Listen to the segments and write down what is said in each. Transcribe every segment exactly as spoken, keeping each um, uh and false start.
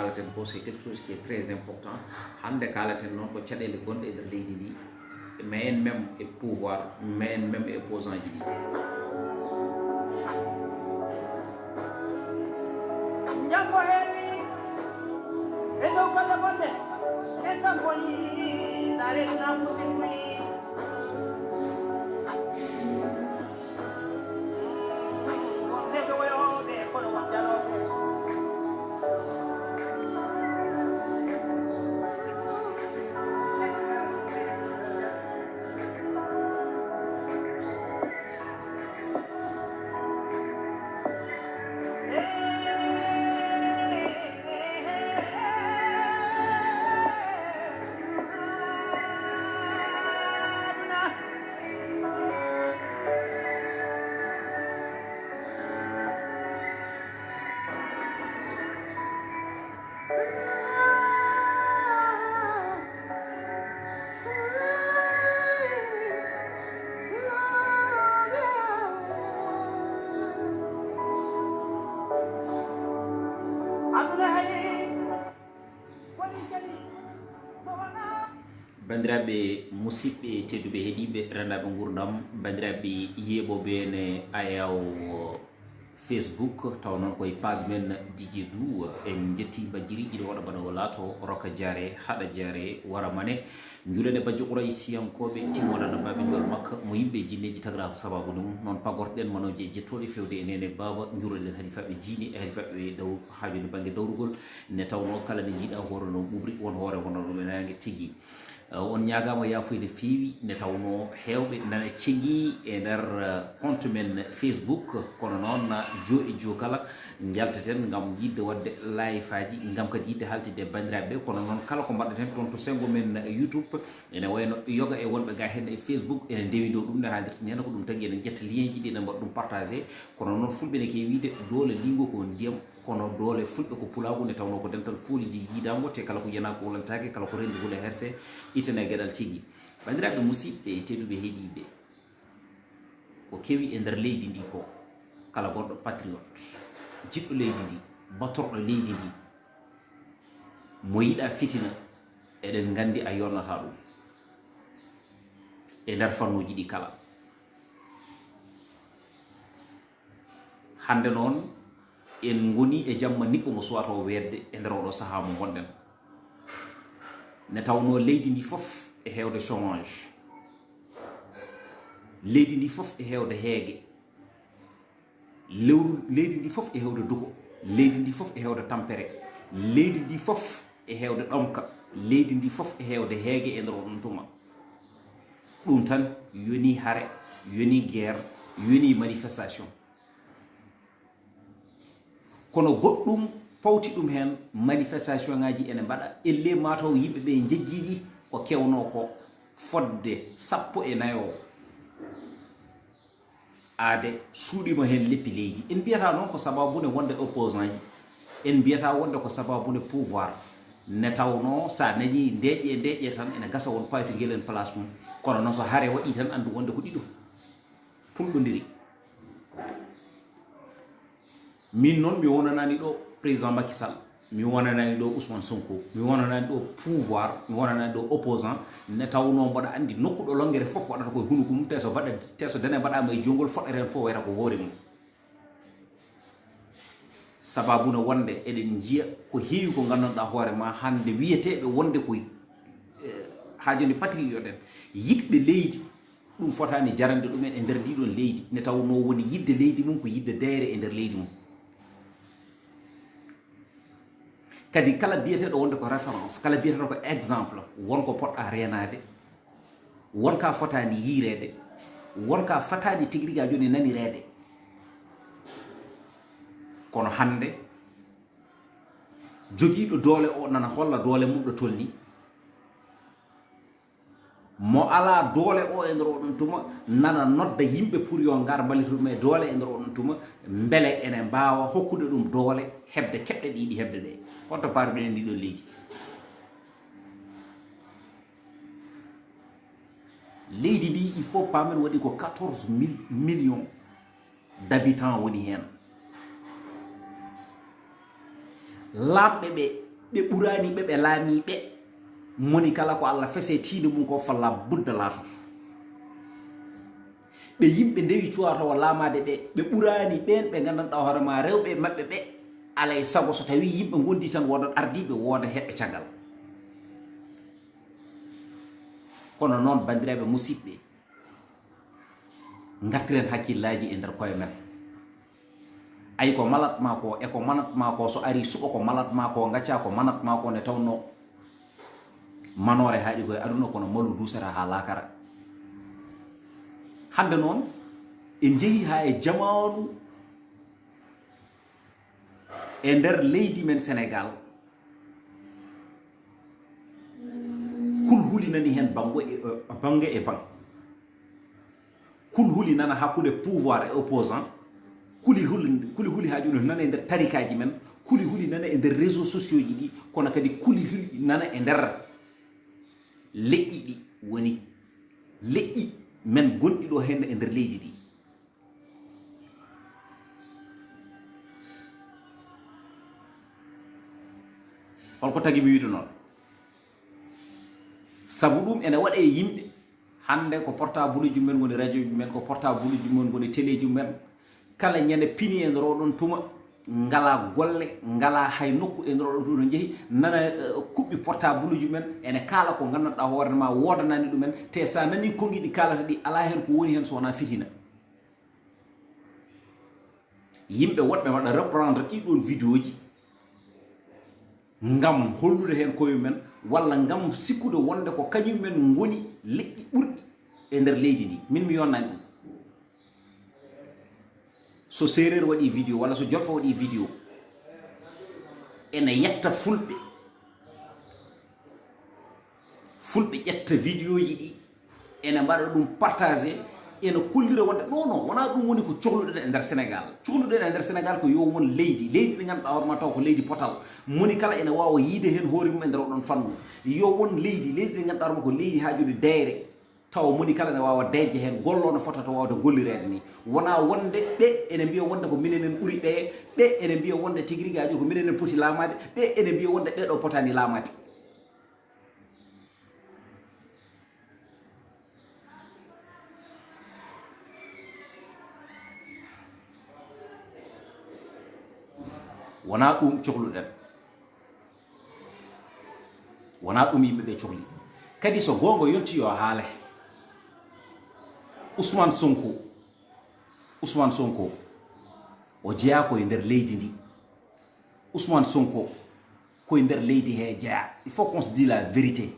Kaalaten ko, c'est quelque chose qui est très important. Hannde kaalaten noon ko caɗeele gonɗe e nder leydi ndi, mais en même e pouvoir, mais en même e opposant ji ɗi. Njanngo heewi e dow golle bonɗe, en ɗon boni, ndaarel na fuɗɗi fuɗi. Banndiraaɓe musidɓe tedduɓe heɗiiɓe renndaaɓe nguurndam, banndiraaɓe yeeɓooɓe ne ayaw Facebook, taw noon koye page men D J Dou, en njetti bajjiriiji ɗo waɗa bana o laato roka jaare, haɗa jaare, wara mane. Njulen e bajjo Quraysiyankooɓe timmoɗa no baaɓe ngol makka mo yimɓe e jinneeji tagra ko sababu ɗum. Noon pagorɗen manooje e jettooɗe fewde e nene baaba, njuroɗen halifaaɓe diine e halifaaɓe daw haajude bannge dawrugol, nde tawnoo kala nde njiiɗaa hoore no ɓuuɓri, won hoore wonno ɗum e naange tigi. Eh, on ñaagaama yaafuye no feewi, nde tawnoo heewɓe nana cegii e nder, eh, compte men Facebook, kono noon jo e jo kala njalteten ngam yiɗde waɗde live-aji, ngam kadi yiɗde haaltidde e banndiraaɓe ɓe, kono noon kala ko mbaɗaten toon to senngo men YouTube, ene wayno yoga e wonɓe ga heen e Facebook, ene ndewi ɗo ɗum nde haaldirta ni heen, ko ɗum tagi ene njetta lien ji ɗi, ene mbaɗa ɗum partagé, kono noon fulɓe ne keewi wiide doole liingo ko ndiyam, kono doole fulɓe ko pulaagu, nde tawnoo ko dental pooli ji yiidaango, te kala ko yiyanaa ko wulantaake, kala ko renndi hule herse, itane e geɗal tigi. Banndiraaɓe musidɓe e tedduɓe heɗiiɓe, ko kewi e nder leydi ndi ko, kala gonɗo patriote, jiɗɗo leydi ndi, batorɗo leydi ndi, mo yiɗaa fitina, eɗen nganndi a yonnataa ɗum e nder fannuuji ɗi kala. Hannde noon, en ngoni e jamma niɓɓo mo suwata o weetde e nder oɗo sahaa mo ngonɗen. Ne tawnoo leydi ndi fof e heewde chômage. Leydi ndi fof e heewde heege. Lewru, leydi ndi fof e heewde duko. Leydi ndi fof e heewde tampere. Leydi ndi fof e heewde ɗomka. Leydi ndi fof e heewde heege e nder oɗon tuma. Ɗum tan yoni hare, yoni guerre, yoni manifestation. Kono goɗɗum pawti ɗum heen, manifestation ŋaaji ene mbaɗa, ellee mataw yimɓe ɓe njejjiɗi ko kewnoo ko fodde sappo e nayo. Aade suuɗiima heen leppi leydi. En mbiyata noon ko sababu ne wonde opposant ji. En mbiyata wonde ko sababu ne pouvoir. Ne tawnoo so a nanii ndeeƴe ndeeƴe tan ene gasa won paytugel en place mum. Kono noon so hare waɗi tan anndu wonde ko ɗiɗo pulɗondiri. Min noon mi wonanaani ɗo président Macky Sall, mi wonanaani ɗo Ousmane Sonko, mi wonanaani ɗo pouvoir, mi wonanaani ɗo opposant, ne tawnoo mboɗo anndi nokku ɗo lonngere fof waɗata koye hunuko mum, te so mbaɗa, te so dene mbaɗaama e jongol foɗɗere heen fof wayata ko hoore mum. Sababu no wonde eɗen njiya ko heewi ko nganndanɗaa hoore ma hannde wiyeteeɓe wonde koye, eh, haa jooni patriote en, yiɗɓe leydi, ɗum fotaani jarande ɗumen e nder ndi ɗon leydi, nde tawnoo woni yiɗde leydi mum ko yiɗde deeyre e nder leydi mum. Kadi kala biyeteeɗo wonde ko référence, kala biyeteeɗo ko exemple, won ko poɗɗa reenaade, won ka fotaani yiireede, won ka fotaani tigi rigi haa jooni nanireede. Kono hannde, jogiiɗo doole o nana holla doole mum ɗo tolni. Mo alaa doole o e nder oɗon tuma, nana nodda yimɓe pour yo ngar mballita ɗum e doole e nder oɗon tuma, mbele ene mbaawa hokkude ɗum doole heɓde keɓɗe ɗi yiɗi heɓde ɗe. Holto paruɗen e ndi ɗon leydi? Leydi ndi, il faut paamen, waɗi ko quatorze mille millions d'habitants woni heen. Laamɓe ɓe Ɓe ɓuraani ɓe, ɓe laamiiɓe. Moni kala ko Allah fese tiinde mum ko falla budda laatoto. Ɓe yimɓe ndewi cuwaa tawa laamaade ɓe, ɓe ɓuraani ɓeen ɓe nganndanɗaa hoore ma rewɓe maɓɓe ɓe. Alay sago so tawii yimɓe ngondi tan woodat ardiiɓe, wooda heɓɓe caggal. Kono noon, banndiraaɓe musidɓe, ngartiren hakkillaaji e nder koye men. Ay ko malat ma ko, e ko manat ma ko, so ari suɓo ko malat ma ko, ngacca ko manat ma ko, nde tawno manoore haaɗi koye aduna kono malu duusata haa laakara. Hannde noon, en njehi haa e jamaanu e nder leydi men Sénégal, kulhuli nani heen banngo e, bannge e banng. Kulhuli nana hakkunde pouvoir e opposant. Kulihuli, kulihuli haa jooni nana e nder tarikaaji men. Kulihuli nana e nder réseaux sociaux ji ɗi, kono kadi kulihuli nana e nder leƴƴi ɗi woni leƴƴi men gonɗi ɗo heen e nder leydi ndi. Holko tagi mi wiide noon? Sabu ɗum ene waɗa e yimɓe. Hannde ko portableji men ngoni radioji men, ko portableji men ngoni téléji men. Kala ñande pini e nder oɗon tuma, ngala golle, ngala hay nokku e nder oɗon tuma no jehi, nana, eh, kuɓɓi portableji men, ene kaala ko nganndanɗaa hoore ma woodanani ɗumen, te sa nani konngi ɗi kaalata ɗi, alaa heen ko woni heen so wonaa fitina. Yimɓe woɗɓe mbaɗa reprendre ɗiɗon vidéoji ngam hollude heen koye men, walla ngam sikkude wonde ko kañum men ngoni leƴƴi ɓurɗi e nder leydi ndi. Min mi yonnani ɗum. So seereer waɗi vidéo, walla so jolfo waɗi vidéo, ene yetta fulɓe. Fulɓe ƴetta vidéoji ɗi, ene mbaɗa ɗum partagé, ene kollira wonde, non, non, wonaa ɗum woni ko cohluɗen e nder Sénégal. Cohluɗen e nder Sénégal ko yo won leydi, leydi ndi ngannduɗaa hoore ma taw ko leydi potal. Moni kala ene waawa yiide heen hoore mum e nder oɗon fannu. Yo won leydi, leydi ndi ngannduɗaa hoore ma ko leydi haajude deeyre. Tawa moni kala ne waawa deeƴde heen, golloo no fotata waawde gollireede ni. Wonaa wonde ɓe ene mbiya wonde ko minen en ɓuri ɓe, ɓe ene mbiya wonde tigi rigi haajo ko minen en poti laamaade, ɓe ene mbiya wonde ɓeɗo potaani laamaade. Wonaa ɗum cohluɗen. Wonaa ɗum yimɓe ɓe cohli. Kadi so goonga yonti yo haale. Ousmane Sonko, Ousmane Sonko, o jeyaa ko e nder leydi ndi. Ousmane Sonko ko e nder leydi he jeyaa. Il faut qu'on se dise la vérité.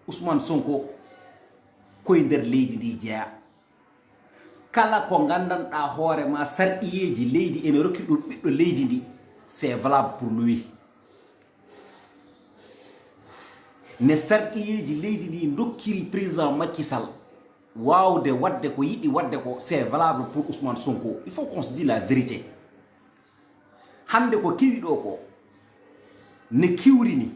Ousmane Sonko ko e nder leydi ndi jeyaa. Kala ko nganndanɗaa hoore ma sarɗiyeeji leydi ene rokki ɗum ɓiɗɗo leydi ndi, c'est valable pour lui. Ne sarɗiyeeji leydi ndi ndokkiri président Macky Sall waawde waɗde ko yiɗi waɗde ko, c'est valable pour Ousmane Sonko. Il faut qu'on se dise la vérité. Hannde ko kewi ɗo ko ne kiwri ni,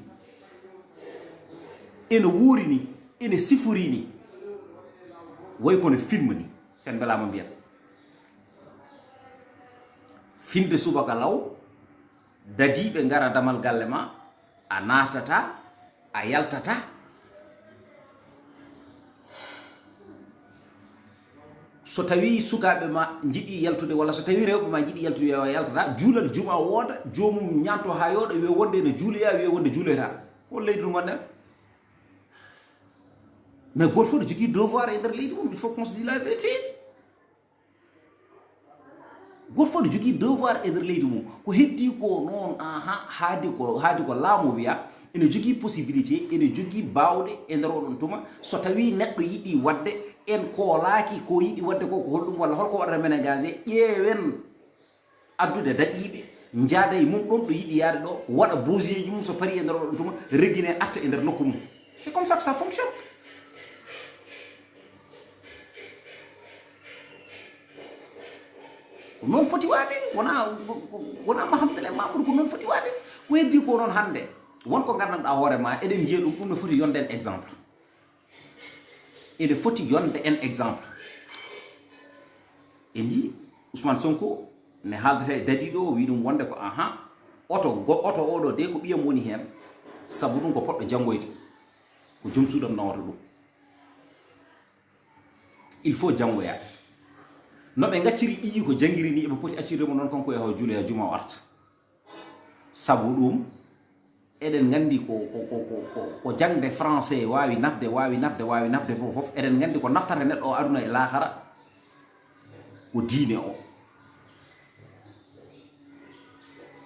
ene wuuri ni, ene sifori ni, way kono film ni. Sen mbelaama mbiyan. Finde subaka law, dadiiɓe ngara damal galle ma, a naatata, a yaltata. So tawii sukaaɓe ma njiɗi yaltude, walla so tawii rewɓe ma njiɗi yaltude, yo yaltata, juulal juma wooda, joomum ñaanto haa yooɗa, wiya wonde ene juuloya, wiya wonde juuloyta. Hol leydi ɗum wonɗen? Mais gooto fof ne jogii devoir e nder leydi mum, il faut qu'on se dise la vérité. Gooto fof ne jogii devoir e nder leydi mum. Ko heddii ko noon, aha, haadi ko, haadi ko laamu wiya, ene jogii possibilité, ene jogii baawɗe e nder oɗon tuma. So tawii neɗɗo yiɗi waɗde, en koolaaki ko yiɗi waɗde ko, ko holɗum walla holko waɗata men engagé, ƴeewen addude daɗiiɓe, njaada e mum ɗon ɗo yiɗi yaade ɗo, waɗa bosieji mum, so parii e nder oɗon tuma, reggine arta e nder nokku mum. C'est comme ça que ça fonctionne. Ko noon foti waade, wonaa, wonaa Mahamdel e Mamoudou, ko noon foti waade. Ko heddii ko noon hannde, won ko nganndanɗaa hoore ma, eɗen njiya ɗum, ɗum no foti yonde en exemple. Ene foti yonde en exemple. En njii Ousmane Sonko ne haaldata e dadiiɗo o, wii ɗum wonde ko, aha, oto go-, oto oɗo de ko ɓiyam woni heen. Sabu ɗum ko poɗɗo janngoyde, ko joom suudam nawata ɗum. Il faut janngoya. No ɓe ngacciri ɓiyi ko janngiri ni, eɓe poti accirde mo noon, kanko yaha o juuloya juma o arta. Sabu ɗum, eɗen nganndi ko, ko, ko, ko, ko, ko jaŋde français waawi nafde, waawi nafde, waawi nafde fof, fof. Eɗen nganndi ko naftata neɗɗo o aduna e laakara, ko diine o.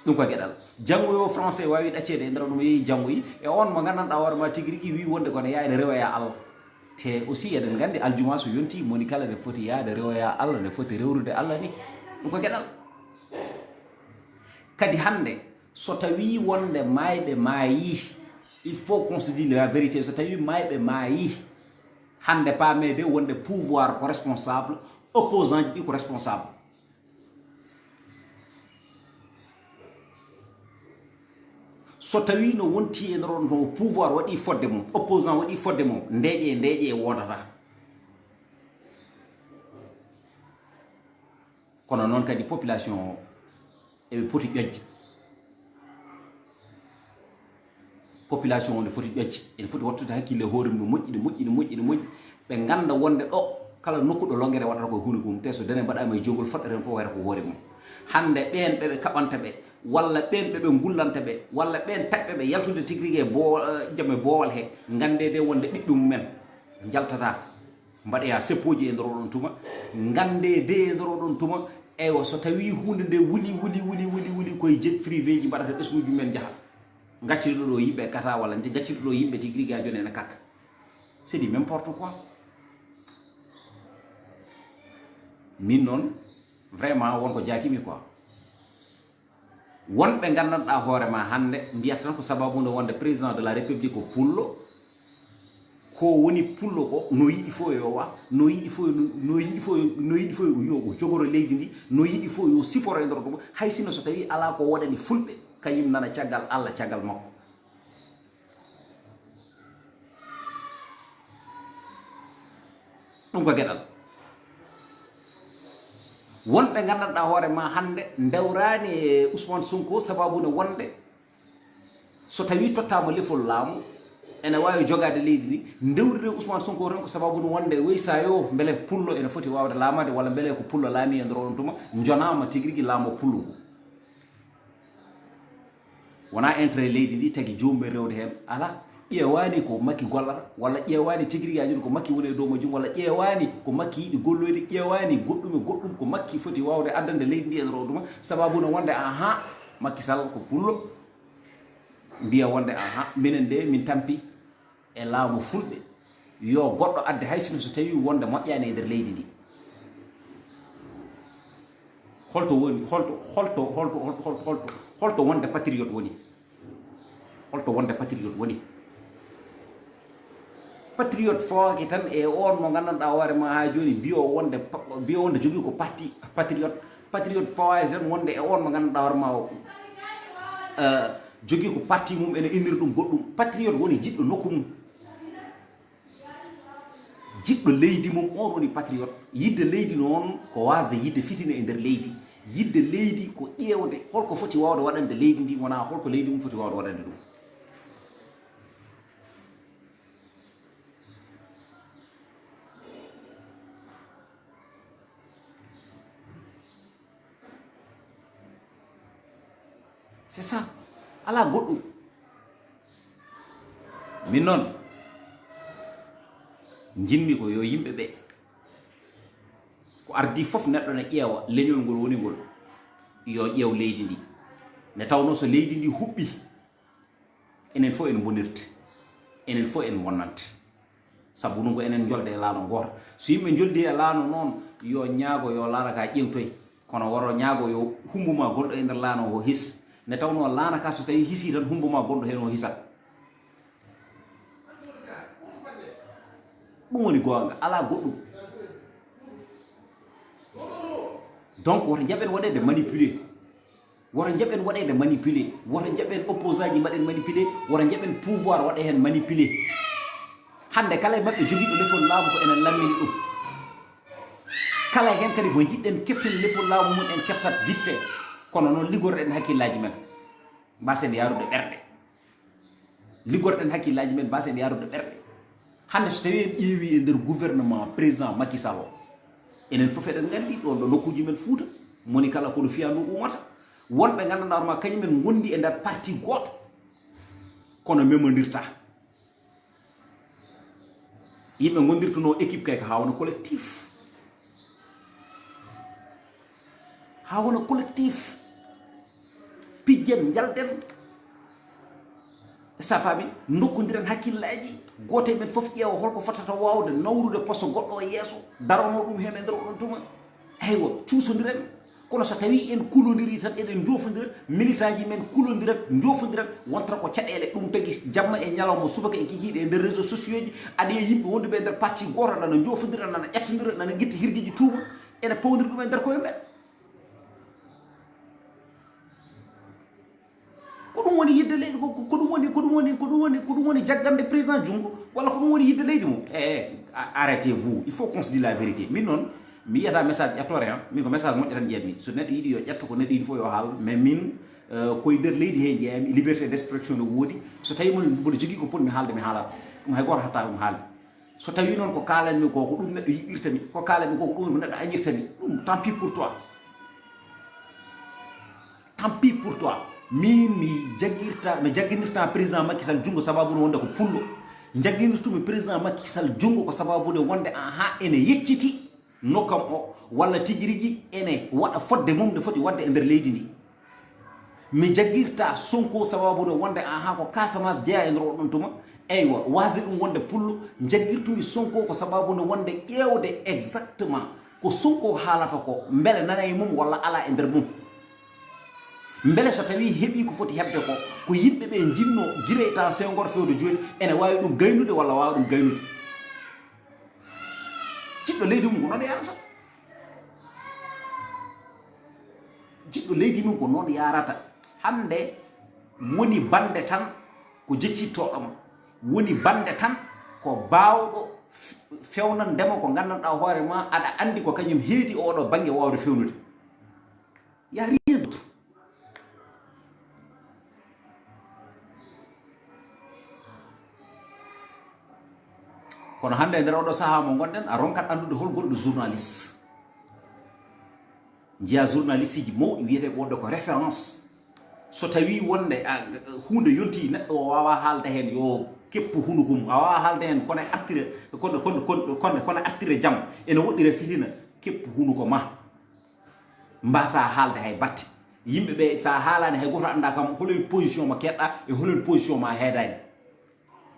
Ɗum ko geɗal. Janngoyo français waawi ɗacceede e nder ɗum, yehi janngoyi. E on mo nganndanɗaa hoore ma tigi rigi wi wonde ko ne yaha ene rewoya Allah. Te aussi eɗen nganndi aljuma so yonti, moni kala ne foti yahde rewoya Allah, ne foti rewrude Allah ni. Ɗum ko geɗal. Kadi hannde, so tawi wonde maayɓe maayi, il faut qu'on se dise la vérité, so tawi maayɓe maayi, hannde paamede wonde pouvoir ko responsable, opposant ji ɗi ko responsable. So tawi no wonti e nder on to pouvoir waɗi fodde mum, opposant waɗi fodde mum, ndeeƴe, ndeeƴe wodata. Kono noon kadi population o eɓe poti ƴoƴde. Population o ne foti ƴoƴde, ene foti wattude hakkille e hoore mum, no moƴƴi, no moƴƴi, no moƴƴi, no moƴƴi. Ɓe ngannda wonde ɗo kala nokku ɗo longere waɗata ko e hunuko mum, te so dene mbaɗaama e jowgol foɗɗere en fof wayata ko hoore mum. Hannde ɓeen ɓe ɓe kaɓanta ɓe, walla ɓeen ɓe ɓe ngullanta ɓe, walla ɓeen taƴɓe ɓe yaltude tigi rigi e bo-, eh, jam e boowal he, nganndee de wonde ɓiɓɓe mum en njaltata. Mbaɗoya seppooji e nder oɗon tuma, nganndee de e nder oɗon tuma, eywa, so tawi huunde nde wuli, wuli, wuli, wuli, wuli, koye jet privé ji mbaɗata ɓesnguuji mum en njaha. Ngacciri ɗo yimɓe kata walla nje-, ngacciri ɗo yimɓe tigi rigi ha jooni ene kakka. C'est du n'importe quoi. Min noon, vraiment, won ko jaakimi quoi. Wonɓe nganndanɗaa hoore ma hannde mbiyata tan ko sababu nde wonde président de la république ko pullo, ko woni pullo ko no yiɗi fof yo wa, no yiɗi fof, no yiɗi fof, no yiɗi fof yo o jogoro leydi ndi, no yiɗi fof yo siforo e nder ɗum, hay sinno so tawi alaa ko woɗani fulɓe, kañum nana caggal Allah, caggal makko. Ɗum ko geɗal. Wonɓe nganndanɗaa hoore ma hannde ndewraani e Ousmane Sonko sababu ne wonde so tawi tottaama lefol laamu, ene waawi jogaade leydi ndi, ndewrude e Ousmane Sonko tan ko sababu ne wonde wey sa yo mbele pullo ene foti waawde laamaade walla mbele ko pullo laami e nder oɗon tuma, njonaama tigi rigi laamo pullo ngu. Wonaa intérêt leydi ndi tagi joomum en rewde heen. Alaa, ƴeewaani ko Makki gollata, walla ƴeewaani tigi rigi haa jooni ko Makki woni e dow majjum, walla ƴeewaani ko Makki yiɗi golloyde, ƴeewaani goɗɗum e goɗɗum ko Makki foti waawde addande leydi ndi e nder oɗon tuma. Sababu ne wonde, ahan, Makki Sall ko pullo, mbiya wonde, ahan, minen de min tampi e laamu fulɓe, yo goɗɗo adde hay sinno so tawi wonde moƴƴaani e nder leydi ndi. Holto woni, holto, holto, holto, holto, holto, holto, holto wonde patriote woni? Holto wonde patriote woni? Patriote fawaaki tan e on mo nganndanɗaa hoore ma haa jooni biyo wonde pa-, biyo wonde jogii ko parti patriote. Patriote fawaaki tan wonde e on mo nganndanɗaa hoore ma o, eh, jogii ko parti mum ene innira ɗum goɗɗum. Patriote woni jiɗɗo nokku mum. Jiɗɗo leydi mum, on woni patriote. Yidde leydi noon ko waasde yidde fitina e nder leydi. Yidde leydi ko ƴeewde holko foti waawde waɗande leydi ndi, wonaa holko leydi mum foti waawde waɗande ɗum. C'est ça. Alaa goɗɗum. Min noon, njiɗmi ko yo yimɓe ɓe, ko ardii fof neɗɗo ne ƴeewa leñol ngol woni ngol, yo ƴeew leydi ndi. Nde tawnoo so leydi ndi huɓɓi, enen fof en mbonirta, enen fof en mbonnanta. Sabu ɗum ko enen njolde e laana goota. So yimɓe njoldii e laana noon, yo ñaago, yo laana ka ƴeewtoy. Kono woro ñaago yo humbo ma gonɗo e nder laana o his. Nde tawnoo laana ka so tawii hisii tan, humbo ma gonɗo heen o hisat. Ɗum woni goonga, alaa goɗɗum. Donc, woto njaɓen waɗeede manipuler. Woto njaɓen waɗeede manipuler. Woto njaɓen opposant ji mbaɗen manipuler. Woto njaɓen pouvoir waɗa heen manipuler. Hannde kala e maɓɓe jogiiɗo lefol laamu ko enen lammini ɗum. Kala heen kadi mo njiɗɗen keftin lefol laamu mum en keftat vite fait. Kono noon liggoroɗen hakkillaaji men. Mbasen yaarude ɓerɗe. Liggorɗen hakkillaaji men, mbaasen yaarude ɓerɗe. Hannde, so tawii en ƴeewii e nder gouvernement président Macky Sall o, enen fof eɗen nganndi ɗoon ɗo nokkuuji men Fuuta, moni kala kono fiya ndu umata. Wonɓe nganndanɗaa hoore maa, kañum en ngondi e nder parti gooto, kono memondirtaa. Yimɓe ngondirtunoo équipe kay ko haa wona collectif. Haa wona collectif. Pijjen, njalden. Safaami, ndokkondiren hakkillaaji. Gooto e men fof ƴeewa holko fotata waawde nawrude poso goɗɗo o yeeso, daronoo ɗum heen e nder oɗon tuma. Eywa, cuusondiren. Kono so tawii en kulondirii tan, eɗen njoofondira, militaaji men kulondirat, njoofondirat, wontata ko caɗeele. Ɗum tagi jamma e ñalawma, subaka e kikiiɗe e nder réseaux sociaux ji, aɗa yiya yimɓe wonduɓe e nder parti gooto nana njoofondira, nana ƴettondira, nana ngitta hirjiji tuuma, ene pawndira ɗum e nder koye men. Ko ɗum woni yidde leydi, ko, ko, ko ɗum woni, ko ɗum woni, ko ɗum woni, ko ɗum woni jaggande président junngo, walla ko ɗum woni yidde leydi mum? Eh, eh, a-, arrêtez-vous, il faut qu'on se dise la vérité. Min noon, mi yiyata message ƴettoore, han. Min ko message moƴƴo tan njiyatmi. So neɗɗo yiɗi yo ƴetto ko neɗɗo yiɗi fof yo haal, mais min, eh, koye nder leydi he njeyami, liberté d'expression no woodi. So tawi mon mboɗo jogii ko potmi haalde, mi haalat. Ɗum hay gooto hatta ɗum haalde. So tawii noon ko kaalanmi ko, ko ɗum neɗɗo yiɗirta mi, ko kaalanmi ko, ko ɗum ko neɗɗo añirta mi, ɗum, tant pis pour toi. Tant pis pour toi. Min mi jaggirta, mi jagginirta président Macky Sall junngo sababu no wonde ko pullo. Jagginirtumi président Macky Sall junngo ko sababu nde wonde, aha, ene yecciti nokkam o, walla tigi rigi ene waɗa fodde mum nde foti waɗde e nder leydi ndi. Mi jaggirta Sonko sababu nde wonde, aha, ko Casamance jeyaa e nder oɗon tuma. Eywa, waasde ɗum wonde pullo, jaggirtumi Sonko ko sababu nde wonde ƴeewde exactement ko Sonko haalata ko, mbele nana e mum walla alaa e nder mum. Mbele so tawii heɓii ko foti heɓde ko, ko yimɓe ɓe njinnoo gila e temps Senghor feewde jooni, ene waawi ɗum gaynude walla waawa ɗum gaynude. Jiɗɗo leydi mum ko noon yarata. Jiɗɗo leydi mum ko noon yarata. Hannde woni bannde tan ko jeccittooɗo ma. Woni bannde tan ko baawɗo f-, fewnandema ko nganndanɗaa hoore ma, aɗa anndi ko kañum heedi oɗo bannge waawde fewnude. Y a rien d'autre. Kono hannde e nder oɗo sahaa mo ngonɗen, a ronkat anndude hol gonɗo journaliste. Njiya journaliste ji mawɗi wiyetee wonde ko référence. So tawii wonde a, huunde yontii, neɗɗo o waawaa haalde heen, yo keppu hunuko mum. A waawaa haalde heen kono e artire, kono, kono, kono, kono, kono artire jam, ene woɗɗira fitina, keppu hunuko ma. Mbaasaa haalde hay batte. Yimɓe ɓe, so a haalaani hay gooto anndaa kam hol position mo keɗɗaa e hol position mo heedaani.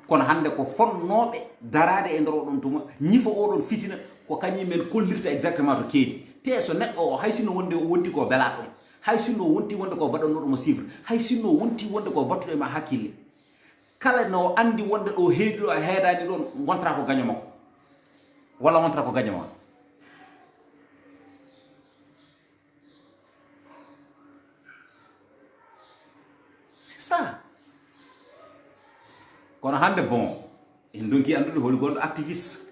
Kono hannde ko fonnooɓe daraade e nder oɗon tuma, ñifa oɗon fitina, ko kañum men kollirta exactement to keedi. Te so neɗɗo o, hay sinno wonde o wondi ko belaaɗo, hay sinno wonti wonde ko baɗannooɗo mo chiffre, hay sinno wonti wonde ko battuɗo e ma hakkille, kala no anndi wonde ɗo heedi ɗo a heedaani ɗoon, wontata ko gaño makko, walla wontata ko gaño ma. C'est ça. Kono hannde, bon, en ndonki anndude holi gonɗo activiste.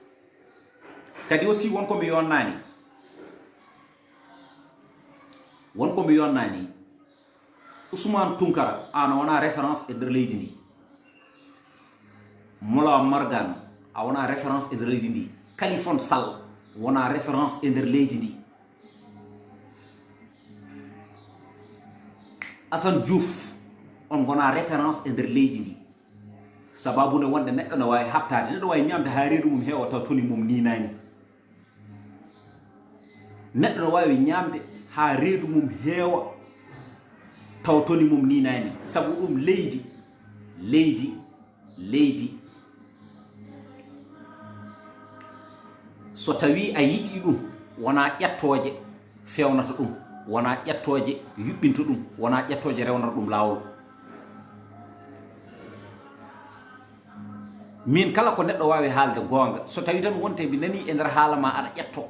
Kadi aussi won ko mi yonnaani. Won ko mi yonnaani. Ousmane Tounkara, aan a wonaa référence e nder leydi ndi. Mola Margan, a wonaa référence e nder leydi ndi. Kalifone Sall wonaa référence e nder leydi ndi. Assane Diouf, on ngonaa référence e nder leydi ndi. Sababu nde wonde neɗɗo ne waawi haɓtaade, neɗɗo waawi ñaamde haa reedu mum heewa taw toni mum niinaani. Neɗɗo no waawi ñaamde haa reedu mum heewa, taw toni mum niinaani. Sabu ɗum leydi, leydi, leydi. So tawii a yiɗii ɗum, wonaa ƴettooje feewnata ɗum, wonaa ƴettooje yuɓɓinta ɗum, wonaa ƴettooje rewnata ɗum laawol. Min kala ko neɗɗo waawi haalde goonga, so tawii tan wonte mi nanii e nder haala ma aɗa ƴettoo,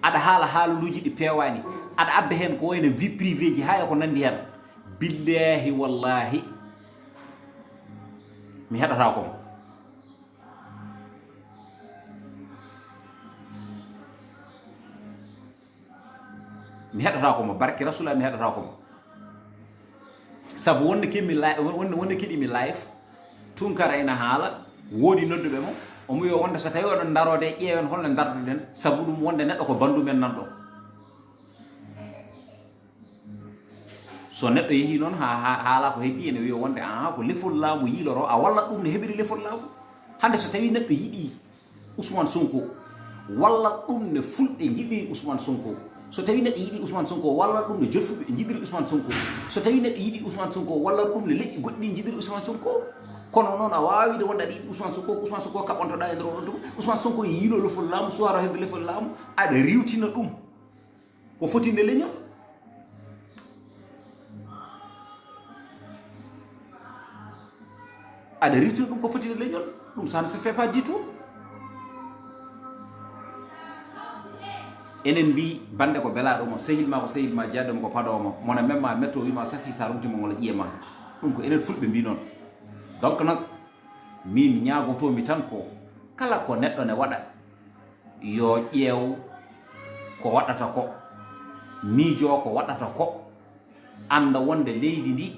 aɗa haala haaluuji ɗi peewaani, aɗa adda heen ko wayno vie privée ji haa e ko nanndi heen, billaahi wallaahi mi heɗataako ma. Mi heɗataako ma, barke Rasulullah, mi heɗataako ma. Sabu wonde keɗmi li-, wonde, wonde keɗimi live, Tunkara ena haala, woodi nodduɓe mo, omo wiya wonde so tawi oɗon ndaroode, ƴeewen holno ndarduɗen, sabu ɗum wonde neɗɗo ko banndu men nan ɗo. So neɗɗo yehi noon ha, ha haala ko heddi, ene wiya wonde aha, ko lefol laamu yiiloro, a wallat ɗum ne heɓiri lefol laamu. Hannde so tawi neɗɗo yiɗi Ousmane Sonko, wallat ɗum ne fulɓe njiɗiri Ousmane Sonko. So tawi neɗɗo yiɗi Ousmane Sonko, wallat ɗum ne jolfuɓe njiɗiri Ousmane Sonko. So tawi neɗɗo yiɗi Ousmane Sonko, wallat ɗum ne leƴƴi goɗɗi ɗi njiɗiri Ousmane Sonko. Kono noon a waawi de wonde aɗa yiɗi Ousmane Sonko, ko Ousmane Sonko kaɓɓantoɗa e nder oɗon tuma. Ousmane Sonko yiilo lefol laamu, suwaro heɓde lefol laamu, aɗa riiwtina ɗum ko fotinde leñol. Aɗa riiwtina ɗum ko fotinde leñol. Ɗum, ça ne se fait pas du tout. Enen mbi bande ko belaɗo mo, sehil ma ko sehil ma, jaɗo mo ko paɗo mo, mona memma metto wima safi sa rumti mo ngol ƴiye ma. Ɗum ko enen fulɓe mbi noon. Donc nag, min ñaagotomi tan ko kala ko neɗɗo ne waɗa, yo ƴeew ko waɗata ko, miijo ko waɗata ko, annda wonde leydi ndi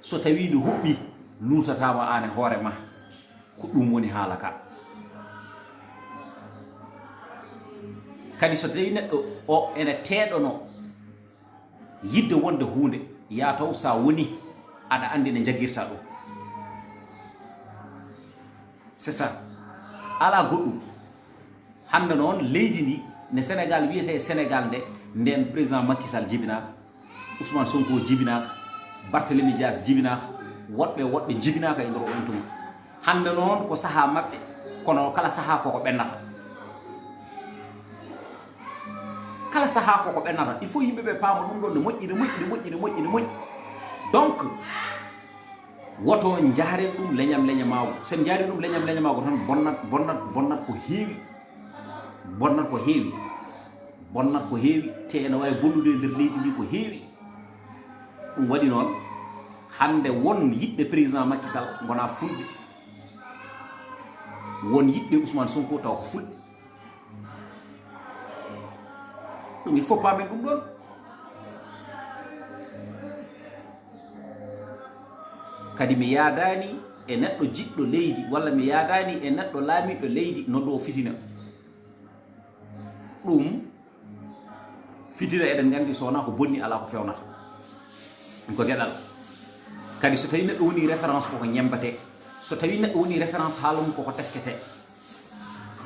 so tawi ndi huɓɓi, luutatama aan e hoore ma. Ko ɗum woni haala ka. Kadi so tawi neɗɗo o ene teeɗono yidde wonde huunde, ya taw sa woni aɗa anndi ne jaggirta ɗum. C'est ça. Ala goɗɗum. Hannde noon leydi ndi, ne Sénégal wiyetee Sénégal nde, nden président Macky Sall jibinaaka, Ousmane Sonko jibinaaka, Barthélémy Dias jibinaaka, woɗɓe woɗɓe jibinaaka e nder oɗon tuma. Hannde noon ko sahaa maɓɓe, kono kala sahaa koko ɓennata. Kala sahaa koko ɓennata. Il faut yimɓe ɓe paama ɗum ɗon ne moƴƴi, ne moƴƴi, ne moƴƴi, ne moƴƴi, ne moƴƴi. Donc, woto njaaren ɗum leñam leñamaagu. So en njaari ɗum leñam leñamaagu tan, bonnat, bonnat, bonnat ko heewi. Bonnat ko heewi. Bonnat ko heewi. Te ene waawi bonnude e nder leydi ndi ko heewi. Ɗum waɗi noon, hannde won yiɗɓe président Macky Sall ngonaa fulɓe. Won yiɗɓe Ousmane Sonko taw ko fulɓe. Ɗum, il faut paamen ɗum ɗon. Kadi mi yaadaani e neɗɗo jiɗɗo leydi, walla mi yaadaani e neɗɗo laamiiɗo leydi noddo fitina. Ɗum fitina, eɗen nganndi so wonaa ko bonni alaa ko fewnata. Ɗum ko geɗal. Kadi so tawi neɗɗo woni référence koko ñembete. So tawi neɗɗo woni référence, haala mum koko teskete.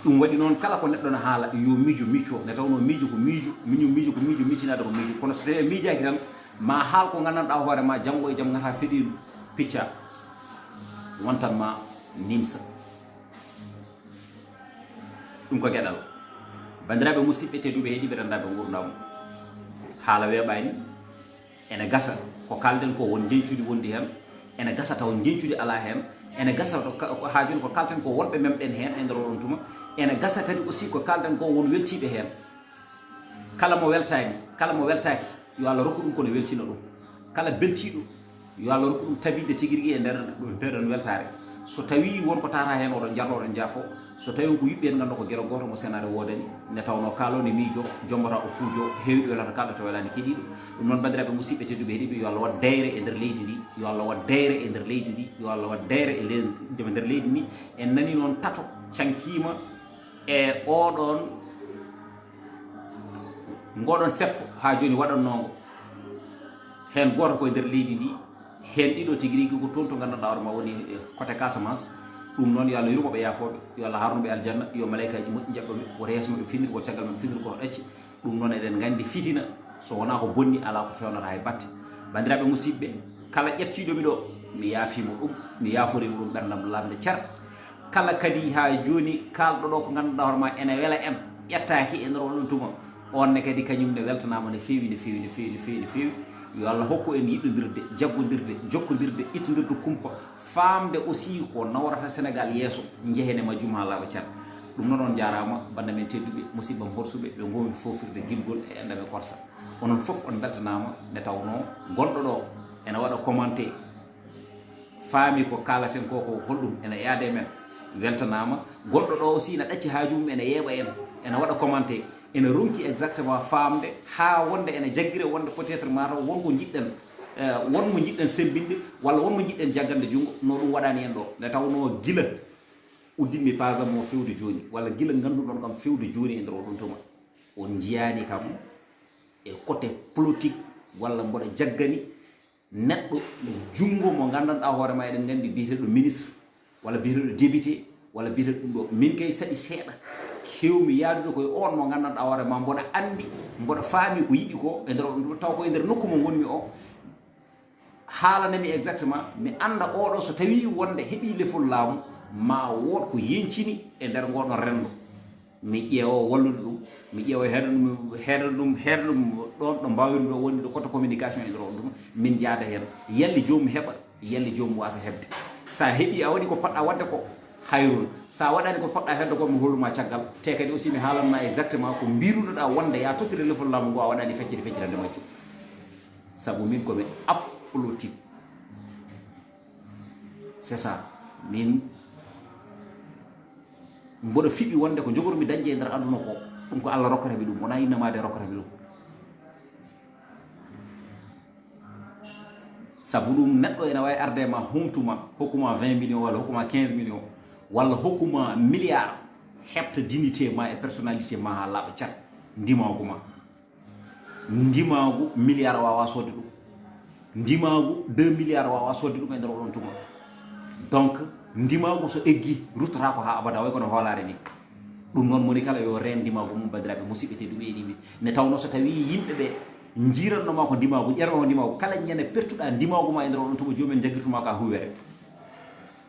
Ɗum waɗi noon, kala ko neɗɗo na haala, yo miijo micco, nde tawnoo miijo ko miijo, miñum miijo ko miijo, miijinaade ko miijo. Kono so tawi a miijaaki tan, ma haal ko nganndanɗaa hoore ma, janngo e jam ngata feɗiiɗo picca, wontan ma nimsa. Ɗum ko geɗal. Banndiraaɓe musidɓe tedduɓe heɗiiɓe renndaaɓe nguurndam, haala weeɓaani. Ene gasa ko kaalden ko won njeñcudi wondi heen, ene gasa taw njeñcudi alaa heen, ene gasa to ka-, ko haa jooni ko kaalten ko wonɓe memɗen heen e nder oɗon tuma, ene gasa kadi aussi ko kaalden ko won weltiiɓe heen. Kala mo weltaani, kala mo weltaaki, yo Allah rokku ɗum ko ne weltina ɗum. Kala beltiiɗo, yo Allah rokku ɗum tabitde tigi rigi e nder, nder ɗon weltaare. So tawii won ko tawata heen, oɗon njarno, oɗon njaafo. So tawii ko yiɗɓe en, nganndu ko gero gooto mo senaare woodani, nde tawnoo kaalo ne miijo, jombata o fuujo, heewɗi welata kaalɗo to welaani keɗiiɗo. Ɗum noon, banndiraaɓe musidɓe tedduɓe heɗiiɓe, yo Allah waɗ dayre e nder leydi ndi, yo Allah waɗ dayre e nder leydi ndi, yo Allah waɗ dayre e le-, e nder leydi ndi. En nanii noon tato cankiima e oɗon, ngoɗon seppo haa jooni waɗannoongo. Heen gooto ko e nder leydi ndi, heen ɗiɗo tigi rigi ko toon to nganndanɗaa hoore ma woni, eh, côté Casamance. Ɗum noon, yo Allah yurmo ɓe, yaafoo ɓe, yo Allah harnu ɓe aljanna, yo malaykaaji moƴƴi njaɓɓo ɓe, woto yeeso maɓɓe finir, woto caggal maɓɓe finir, ko ɗacci. Ɗum noon, eɗen nganndi fitina, so wonaa ko bonni, alaa ko feewnata hay batte. Banndiraaɓe musidɓe, kala ƴettiiɗo mi ɗo, mi yaafiima ɗum, mi yaaforii mo ɗum ɓerndam lamnde cer. Kala kadi haa jooni kaalɗo ɗo ko ngannduɗaa hoore ma ene wela en, ƴettaaki e nder oɗon tuma, on ne kadi kañum ne weltanaama no feewi, no feewi, no feewi, no feewi, no feewi. Yo Allah hokku en yiɗondirde, jaggondirde, jokkondirde, ittondirde kumpa, faamde aussi ko nawrata Sénégal yeeso, njehen e majjum haa laaɓa cer. Ɗum noon, on njaaraama, bannda men tedduɓe, musiɓɓam horsuɓe, ɓe ngoowmi foofirde gilgol e enɗam e korsa. Onon fof on mbeltanaama, nde tawnoo gonɗo ɗo ene waɗa commenté, faami ko kaalaten ko, ko holɗum ene yaada e men, weltanaama. Gonɗo ɗo aussi ene ɗacci haaju mum, ene yeeɓa en, ene waɗa commenté, ene ronki exactement faamde haa wonde ene jaggire wonde peut-être mataw won ko njiɗɗen Eh, won mo jiɗɗen semmbinde walla won mo jiɗɗen jaggande junngo, no ɗum waɗani en ɗo. Nde tawnoo gila uddinmi page am o fewde jooni, walla gila ngannduɗon kam fewde jooni e nder oɗon tuma, on njiyaani kam e côté politique walla mboɗo jaggani neɗɗo junngo mo nganndanɗaa hoore ma, eɗen nganndi biyeteeɗo ministre walla biyeteeɗo député walla biyeteeɗo ɗum ɗo. Min kay saɗi seeɗa, keewmi yaadude koye on mo nganndanɗaa hoore ma, mboɗo anndi, mboɗo faami ko yiɗi ko e nder oɗon tuma, taw ko e nder nokku mo ngonmi o, haalanami exactement, mi annda oɗo so tawi wonde heɓi lefol laamu, ma wood ko yencini e nder ngoɗon renndo. Mi ƴeewa wallude ɗum, mi ƴeewa heɗa ɗum, heɗa ɗum, heɗa ɗum ɗon ɗo mbawirmi ɗo wonde ɗo côté communication e nder oɗon tuma, min jaada heen. Yalli joomum heɓa, yalli joomum wasa heɓde. Sa heɓi a waɗi ko poɗɗa waɗde ko, hayrun. Sa waɗani ko poɗɗa heɓde ko, mi holluma caggal. Te kadi aussi mi haalanma exactement ko mbirunoɗa wonde ya tottire lefol laamu ngu, a waɗani feccere feccirande majjum. Sabu min komi apolitique. C'est ça. Min mboɗo fiɓi wonde ko jogormi dañde e nder aduna ko, ɗum ko Allah rokkata mi ɗum, wona innama de rokkata mi ɗum. Sabu ɗum neɗɗo ene wawi arde ma, humtuma, hokkuma vingt millions walla hokkuma quinze millions walla hokkuma milliard, heɓta dignité ma e personnalité ma ha laaɓa cat, ndimaguma. Ndimaagu milliard waawaa soodde ɗum. Ndimaagu deux milliards waawaa soodde ɗum e nder oɗon tuma. Donc ndimaagu so eggi, ruttata ko haa abada, way kono hoolaare ni. Ɗum noon, moni kala yo reen ndimaagu mum, banndiraaɓe musidɓe tedduɓe e ɗiɓe. Ne tawnoo so tawii yimɓe ɓe njiiratnoo ma ko ndimaagu, ƴeratnoo ko ndimaagu, kala ñande pertuɗaa ndimaagu ma e nder oɗon tuma, joomum en njaggirtu ma ka huwere.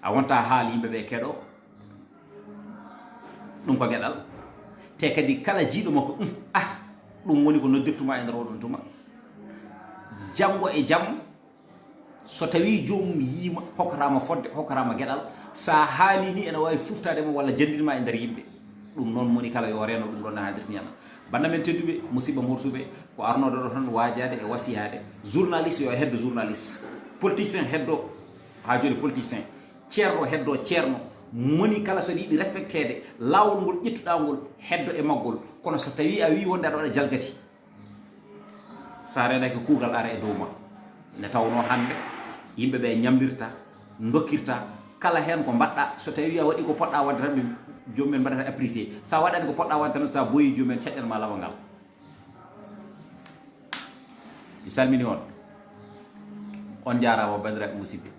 A wonta haal yimɓe ɓe keɗo. Ɗum ko geɗal. Te kadi kala jiiɗo makko, um, ah, ɗum woni ko noddirtuma e nder oɗon tuma. Janngo e jam, so tawi joomum yiima, hokkatama fodde, hokkatama geɗal, sa haali ni ene wawi fuftaade mo walla jandinma e nder yimɓe. Ɗum noon moni kala yo reeno ɗum ɗon no haadirta ni. Bannda men tedduɓe, musidɓe morsuɓe, ko arnoɗo ɗo tan waajaade e wasiyaade. Journaliste yo heddo journaliste. Politicien heddo, haa jooni politicien. Ceerno heddo ceerno. Moni kala so yiɗi respecteede, laawol ngol ƴettuɗaa ngol, heddo e maggol. Kono so tawi a wii wonde aɗa waɗa jalgati, sa reenaaki kuugal ara e dow ma. Nde tawnoo hannde yimɓe ɓe ñamlirta, ndokkirta, kala heen ko mbaɗɗa, so tawi a waɗi ko poɗɗa waɗde tan, ɓe joomum en mbaɗata apprécier. Sa waɗani ko poɗɗa waɗde tan, sa boyi joomum en caɗɗan ma lawa ngal. Mi salmini on. On njaaraama banndiraaɓe musidɓe.